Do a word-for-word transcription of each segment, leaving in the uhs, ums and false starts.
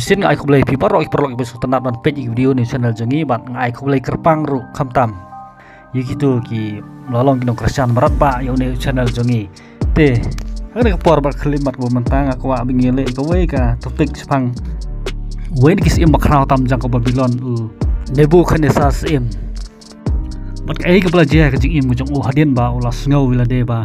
Sien nga ai khublei phi baroh ki paralok kiba sngewtynnat ban peit ïa ki video ne channel jong ngi bad nga ai khublei kyrpang ruh khamtam ïa kito kiba la long ki nongkyrshan mrad ba ïa une channel jong ngi. Te ha kane ka por bad khyllipmat kaba mynta nga kwah ba ngin leh kawei ka topic shaphang uwei na ki syiem bakhraw tam jong ka Babilon u Nebukhadnessar syiem. Bad kaei kaba la jia ka jingim ka jong u hadien ba u la sngew ïa lade ba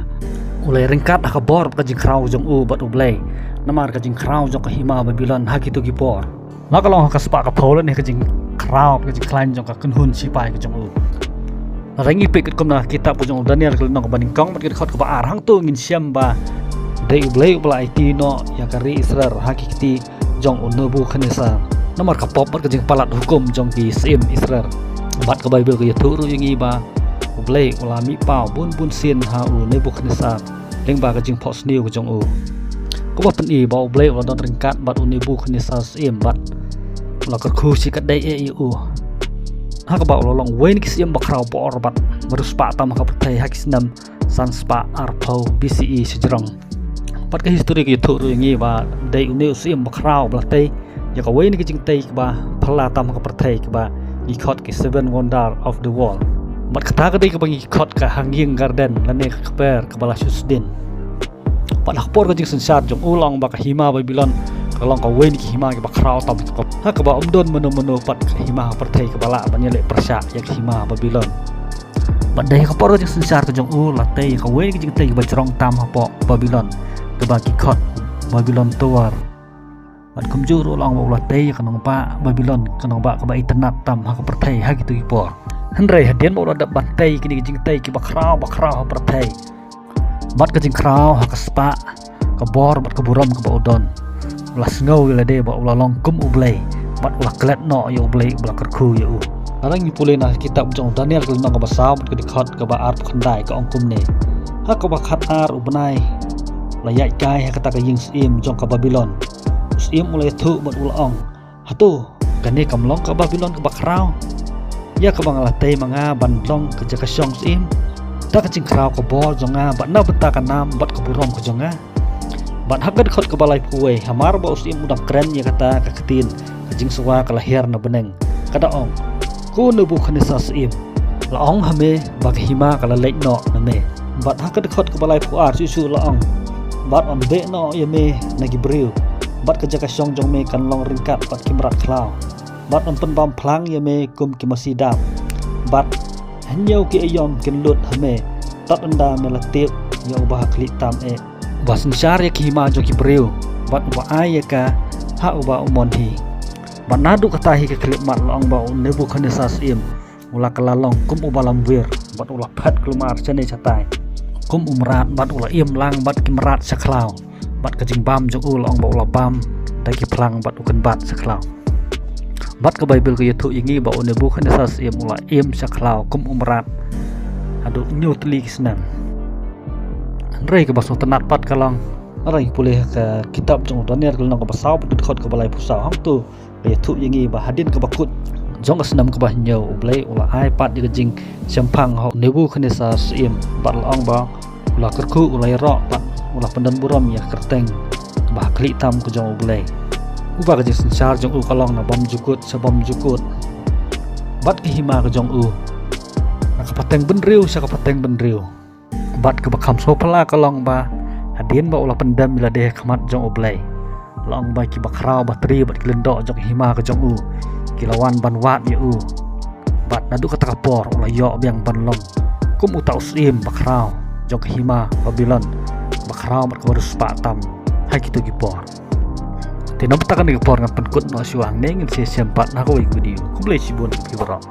u la ryngkat ha ka bor bad ka jingkhraw jong u bad U Blei namar ka jingkhraw jong ka hima Babilon ha kito ki por. La ka long ha ka spah ka phew lane ka jingkhraw ka jingkhlaiñ jong ka kynhun sipai ka jong u. Lada ngi peit katkum na ka kitab ka jong u Daniel ka lynnong kaba nyngkong bad ka dkhot kaba ar, hangto ngin shem ba dei U Blei uba la aiti noh ïa ka ri Israel ha ki kti jong u Nebukhadnessar namar ka pop bad ka jingpalat hukum jong ki syiem Israel. Bad ka Baibl ka ïathuh ruh ïa ngi ba U Blei u la mih paw bun bun sien ha u Nebukhadnessar lyngba ka jingphohsniew ka jong u. Kaba pyni ba U Blei u la don ryngkat bad u Nebukhadnessar syiem bad u la kyrkhu shi katdei eh ïa u. Ha kaba u la long uwei na ki syiem bakhraw bor bad ba riewspah tam ha ka pyrthei ha ki snem san spah arphew B C E shajrong. Bad ka histori ka ïathuh ruh ïa ngi ba dei une u syiem bakhraw ba la tei ïa kawei na ki jingtei kiba phylla tam ha ka pyrthei kiba ngi khot ki Seven Wonder of the World. Bad kata ka dei kaba ngi khot ka Hanging Garden lane ka kper kaba la shu sdien. Bad ha ka por ka jingsynshar jong u la ong ba ka hima Babilon ka long kawei na ki hima kiba khraw tam ha kaba ym don mano mano pat ka hima ha pyrthei kaba lah ban ïaleh pyrshah ïa ka hima Babilon. Bad dei ha ka por ka jingsynshar ka jong u la tei kawei na ki jingtei kiba jrong tam hapoh Babilon kaba ki khot Babylon Tower. Bad kumjuh ruh la ong ba u la tei ïa ka nongbah Babilon, ka nongbah kaba itynnat tam ha ka pyrthei ha kito ki por. Hynrei hadien ba u la dep ban tei kine ki jingtei kiba khraw bakhraw ha pyrthei bad ka jingkhraw ha ka spah, ka bor bad ka burom kaba u don, u la sngew ïa lade ba u la long kum U Blei bad u la klet noh ïa U Blei uba la kyrkhu ïa u. Lada ngi pule na ka kitab jong u Daniel ka lynnong kaba saw bad ka dkhot kaba arphew khyndai ka ong kumne: Ha kaba khatar u bnai la ïaid kai ha kata ka ïing syiem jong ka Babilon, u syiem u la ïathuh bad u la ong: Hato kane kam long ka Babilon kaba khraw, ïa kaba nga la tei ma nga ban long ka jaka shong syiem? Da ka jingkhraw ka bor jong nga bad na bynta ka nam bad ka burom ka jong nga. Bad ha ka dkhot kaba laiphew wei, hamar ba u syiem u dang kren ïa kata ka ktien, ka jingsngewbha ka la hiar na bneng, ka da ong: Ko Nebukhadnessar syiem, la ong ha me ba ka hima ka la leit noh na me. Bad ha ka dkhot kaba laiphew ar shuh shuh la ong: Bad yn beh noh ïa me na ki briew, bad ka jaka shong jong me kan long ryngkat bad ki mrad khlaw, bad yn pynbam phlang ïa me kum ki masi dap, bad hynñiew ki aïom kin lut ha me, tad ynda me la tip ïa uba ha khlieh tam eh, uba synshar ïa ki hima jong ki briew bad uba ai ïa ka ha uba u mon hi. Bad naduh kata hi ka khyllipmat la ong ba u Nebukhadnessar syiem u la kylla long kum uba lamwir bad u la phet kulmar shane shatai kum u mrad bad u la im lang bad ki mrad sha khlaw. Bad ka jingbam jong u la ong ba u la bam da ki phlang bad u kynbat sha khlaw. Bad ka Baibl ka ïathuh ïa ngi ba u Nebukhadnessar syiem u la im sha khlaw kum u mrad haduh hynñiew tylli ki snem. Hynrei kaba sngewtynnat pat ka long, lada ngi pule ha ka kitab jong u Daniel ka lynnong kaba saw bad ka dkhot kaba laiphew saw, hangto ka ïathuh ïa ngi ba hadien kaba kut jong ka snem kaba hynñiew, U Blei u la ai pat ïa ka jingshemphang ha u Nebukhadnessar syiem bad la ong ba u la kyrkhu, u la ïaroh bad u la pyndon burom ïa ka kyrteng kaba ha khlieh tam ka jong U Blei, uba ka jingsynshar jong u ka long na bymjukut sha bymjukut, bad ka hima ka jong u na ka pateng bynriew sha ka pateng bynriew. Bad kaba kham sngewphylla ka long ba hadien ba u la pyndem ïa lade ha khmat jong U Blei, la ong ba ki bakhraw batri bad ki lyngdoh jong ka hima ka jong u ki la wan ban wad ïa u. Bad naduh kata ka por u la ïoh biang ban long kum uta u syiem bakhraw jong ka hima Babilon, bakhraw bad kaba riewspah tam ha kito ki por. Te na bynta kane ka por ngan pynkut noh shuwa hangne, ngin sa ïashem pat ha kawei ka video. Khublei shibun ki baroh.